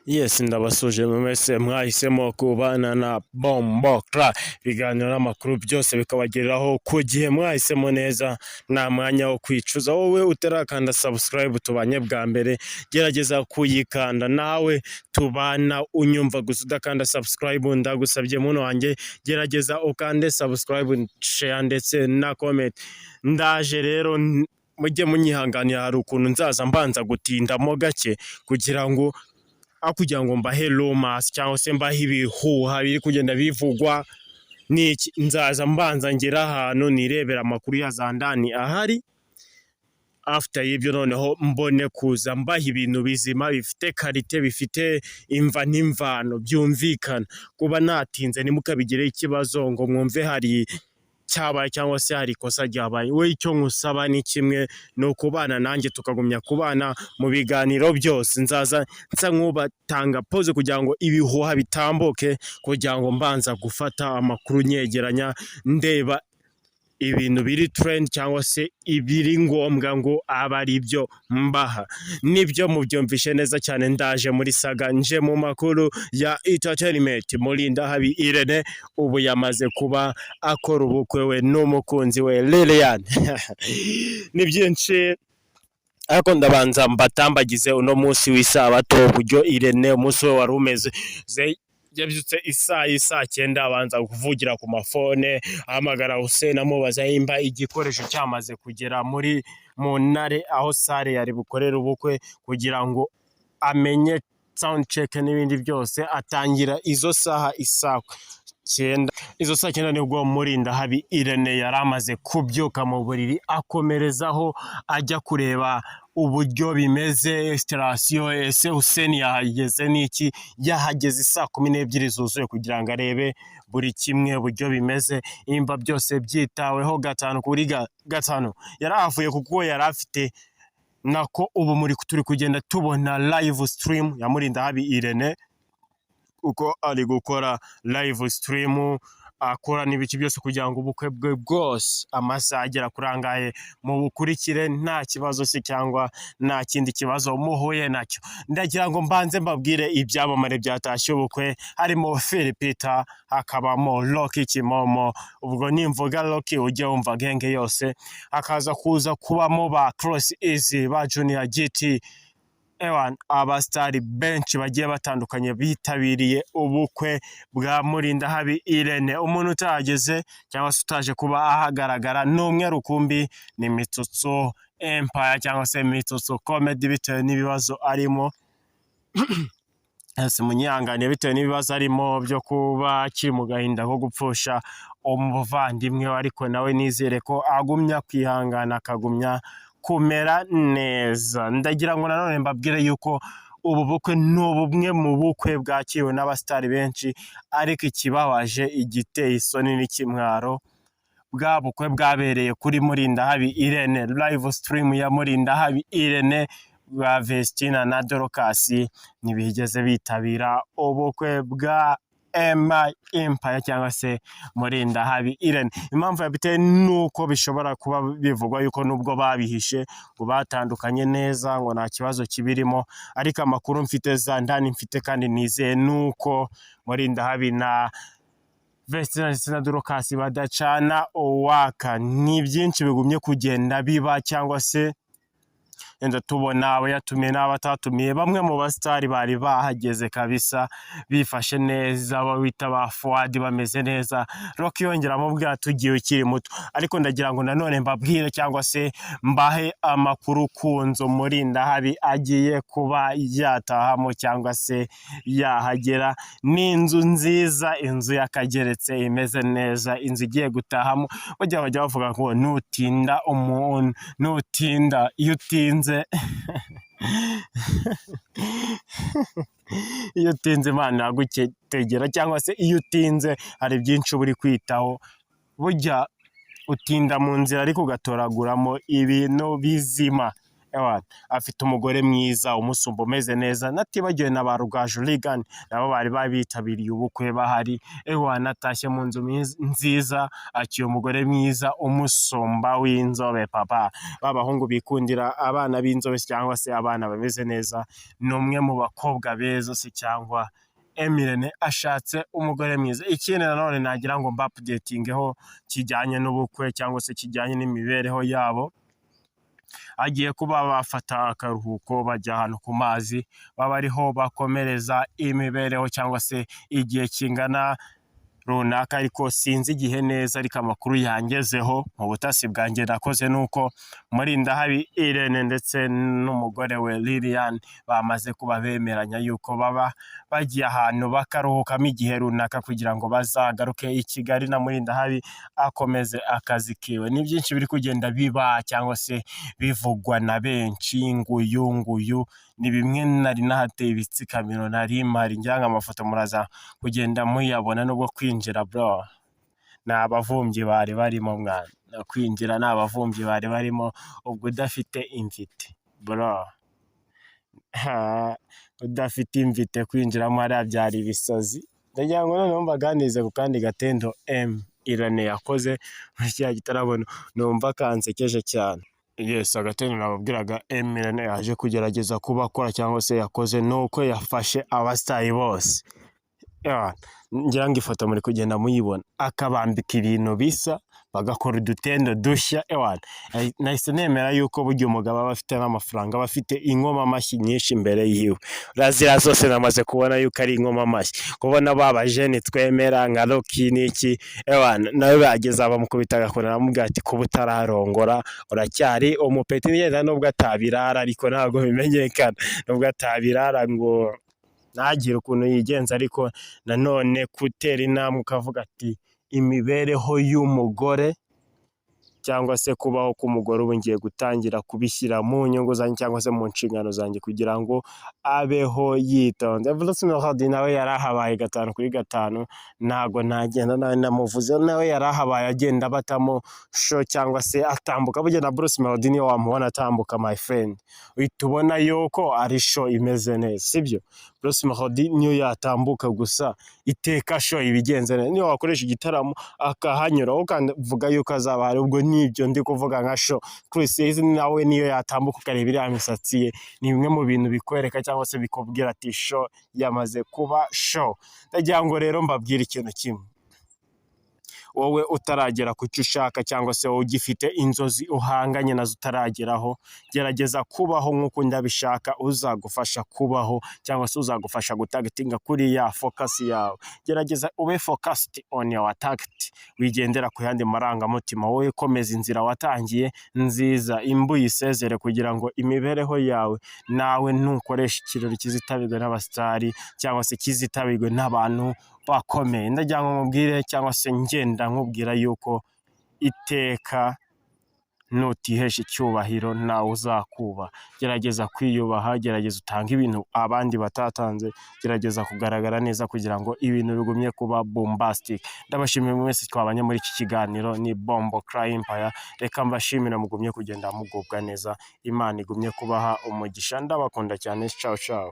Yes, ndabasuje mwese mwahisemo kubana na Bombokla, ibiganiro n'amakuru byose bikabagereraho ku gihe. Mwahisemo neza, nta mwanya wo kwicuza. Wowe utarakanda subscribe tubanye bwa mbere, gerageza kuyikanda. Nawe tubana unyumva gusa udakanda subscribe, ndagusabye muno wanjye, gerageza ukande subscribe, share ndetse na comment. Ndaje rero, mujye munyihanganira, hari ukuntu nzaza mbanza gutindamo gake kugira ngo aho kugira ngo mbahe rumors cyangwa se mbahe ibihuha biri kugenda bivugwa n'iki, nzaza mbanza ngera ahantu nirebera amakuru ya za ndani ahari. After y'ibyo noneho mbone kuza mbaha ibintu bizima, bifite qualité, bifite imva n'imvano, byumvikana. Kuba natinze ntimukabigireho ikibazo ngo mwumve hari cyabaye cyangwa se hari ikosa ryabaye. We icyo nkusaba ni kimwe, ni ukubana nanjye, tukagumya kubana mu biganiro byose. Nzaza nsa nk'ubatanga pause kugira ngo ibihuha bitambuke, kugira ngo mbanza gufata amakuru, nyegeranya, ndeba ibintu biri trend cyangwa se ibiri ngombwa ngo abe ari byo mbaha. Nibyo, mubyumvishe neza cyane, ndaje muri saga, nje mu makuru ya entertainment. Murindahabi Irene ubu yamaze kuba akora ubukwe, we n'umukunzi we Lilian. Ni byinshi, ariko ndabanza mbatambagize uno munsi w'isabato, uburyo Irene umunsi we wari umeze. Yabyutse isaa y'isaa 9, abanza kuvugira ku mafone, ahamagara Hussein amubaza nimba igikoresho cyamaze kugera muri mu ntare aho salle yari bukorere ubukwe, kugira ngo amenye sound check n'ibindi byose. Atangira izo saha isaa 9. Izo saa 9 nibwo Murindahabi Irene yari amaze kubyuka mu buriri, akomerezaho ajya kureba uburyo bimeze, installation, ese Hussein yahageze n'iki. Yahageze isaa 12 zuzuye kugira ngo arebe buri kimwe uburyo bimeze, imba byose byitaweho gatanu kuri gatanu. Yarahavuye kuko yari afite nako ubu muri turi kugenda tubona live stream ya Murindahabi Irene, uko ari gukora live stream, akora n'ibiki byose kugira ngo ubukwe bwe bwose amasaha agera kuri angahe mubukurikire nta kibazo se cyangwa nta kindi kibazo muhuye nacyo. Ndagira ngo mbanze mbabwire ibyamamare byatashye ubukwe. Harimo Phil Peter, hakabamo Rocky Kimomo. Ubwo nimvuga Rocky ujye wumva gang yose. Hakaza kuza kubamo ba Cross Easy, ba Junior GT, ewan abasitari benshi bagiye batandukanye bitabiriye ubukwe bwa Murindahabi Irene. Umuntu utahageze cyangwa se utaje kuba ahagaragara ni umwe rukumbi, ni Mitsutsu Empire cyangwa se Mitsutsu Comedy, bitewe n'ibibazo arimo. Ese munyihangane, bitewe n'ibibazo arimo byo kuba akiri mu gahinda ko gupfusha umuvandimwe we, ariko nawe nizere ko agumya kwihangana, akagumya kumera neza. Ndagira ngo nanone mbabwire yuko ubu bukwe ni bumwe mu bukwe bwakiriwe n'abasitari benshi, ariko ikibabaje, igiteye isoni n'ikimwaro, bwa bukwe bwabereye kuri Murindahabi Irene, live stream ya Murindahabi Irene, bwa Vestina na Dorcas ntibigeze bitabira ubukwe bwa Emma Empire cyangwa se Murindahabi Irene. Impamvu yabiteye ni uko bishobora kuba bivugwa yuko nubwo babihishe ngo batandukanye neza, ngo nta kibazo kibirimo, ariko amakuru mfite za ndani mfite kandi nizeye ni uko Murindahabi na Vestina ndetse na Dorcas badacana uwaka. Ni byinshi bigumye kugenda biba, cyangwa se wenda tubona abo yatumiye n'abo atatumiye. Bamwe mu basitari bari bahageze kabisa bifashe neza, abo bita ba Fuadi bameze neza. Rocky yongera amubwira tugiye ukiri muto. Ariko ndagira ngo nanone mbabwire cyangwa se mbahe amakuru ku nzu Murindahabi agiye kuba yatahamo cyangwa se yahagera. Ni inzu nziza, inzu y'akageretse imeze neza, inzu igiye gutahamo. Bajya bavuga ngo nutinda umuntu, nutinda, iyo utinze, iyo utinze Imana iragutegera, cyangwa se iyo utinze hari byinshi uba uri kwitaho. Burya utinda mu nzira ariko ugatoraguramo ibintu bizima. Ewana, afite umugore mwiza umusumba umeze neza, natibagiwe na ba Rugaju Regan, nabo bari babitabiriye ubukwe bahari. Ewana, atashye mu nzu nziza, akiye umugore mwiza umusumba w'inzobe. Papa, b'abahungu bikundira abana b'inzobe cyangwa se abana bameze neza, ni umwe mu bakobwa beza se, cyangwa M Irene ashatse umugore mwiza. Ikindi nanone nagira ngo mbaupdatingeho kijyanye n'ubukwe cyangwa se kijyanye n'imibereho yabo, agiye kuba bafata akaruhuko, bajya ahantu ku mazi, baba ariho bakomereza imibereho cyangwa se igihe kingana runaka, ariko sinzi igihe neza. Ariko amakuru yangezeho mu butasi bwanjye nakoze ni uko Murindahabi Irene ndetse n'umugore we Lilian bamaze kuba bemeranya yuko baba bagiye ahantu bakaruhukamo igihe runaka kugira ngo bazagaruke i Kigali na Murindahabi akomeze akazi kiwe. Ni byinshi biri kugenda biba cyangwa se bivugwa na benshi, nguyu nguyu ni bimwe nari nahateye ibitsikamiro, nari mpari. Ngira ngo amafoto muraza kugenda muyabona. Nubwo kwinjira, bro, ni abavumbyi bari barimo mwana, kwinjira ni abavumbyi bari barimo. Ubwo udafite invite, bro, udafite invite, kwinjiramo hariya byari ibisazi. Ndagira ngo noneho mbaganirize ku kandi gatendo M Irene yakoze muri kiriya gitaramo, numva kansekeje cyane. Yes, agatendo nababwiraga M Irene yaje kugerageza kuba akora cyangwa se yakoze, ni uko yafashe abasitari bose, ngira ngo ifoto muri kugenda muyibona, akabambika ibintu bisa, bagakora udutendo dushya. Ewana, nahise nemera yuko burya umugabo aba afite n'amafaranga, aba afite inkomamashyi nyinshi imbere yiwe. Ziriya zose namaze kubona yuko ari inkomamashyi, kubona ba bajeni twemera nka Rocky n'iki. Ewana, nawe bageze bamukubita agakora, aramubwira ati: "Kuba utararongora uracyari umupeti." Yenda nubwo atabirara, ariko ntabwo bimenyekana, nubwo atabirara ngo ntagire ukuntu yigenza, ariko nanone gutera intambwe ukavuga ati: "Imibereho y'umugore cyangwa se kubaho k'umugore, ubu ngiye gutangira kubishyira mu nyungu zanjye cyangwa se mu nshingano zanjye kugira ngo abeho yitonze." Bruce Melody nawe yari ahabaye 5 kuri 5, ntabwo nagenda nawe namuvuze. Nawe yari ahabaye, agenda batamo show cyangwa se atambuka. Burya na Bruce Melody niyo wamubona atambuka, my friend, uhita ubona yuko ari show imeze neza, sibyo? Bruce Melody niyo yatambuka gusa, iteka show ibigenze neza. Niyo wakoresha igitaramo akahanyura, ukavuga yuko azaba hari. Ubwo nibyo ndi kuvuga nka show. Chris Eazy nawe niyo yatambuka, ukareba iriya misatsi ye, ni bimwe mu bintu bikwereka cyangwa se bikubwira ati: "Show yamaze kuba show." Ndagira ngo rero mbabwire ikintu kimwe: wowe utaragera ku cyo ushaka cyangwa se wowe ugifite inzozi uhanganye nazo utarageraho, gerageza kubaho nk'uko ndabishaka uzagufasha kubaho cyangwa se uzagufasha gutargetinga kuri ya focus yawe. Gerageza ube focused on your target, wigendera ku yandi marangamutima. Wowe komeza inzira watangiye nziza, imbu uyisezere, kugira ngo imibereho yawe nawe ntukoreshe ikirori kizitabirwe n'abasitari cyangwa se kizitabirwe n'abantu bakomeye. Ndagira ngo nkubwire cyangwa se ngenda nkubwira yuko iteka nutihesha icyubahiro ntawe uzakubaha. Gerageza kwiyubaha, gerageza utange ibintu abandi batatanze, gerageza kugaragara neza kugira ngo ibintu bigumye kuba bombastic. Ndabashimiye mwese twabanye muri iki kiganiro, ni Bombo Cry Empire. Reka mbashimire, mugumye kugenda mugubwa neza, Imana igumye kubaha umugisha, ndabakunda cyane. Ciao ciao.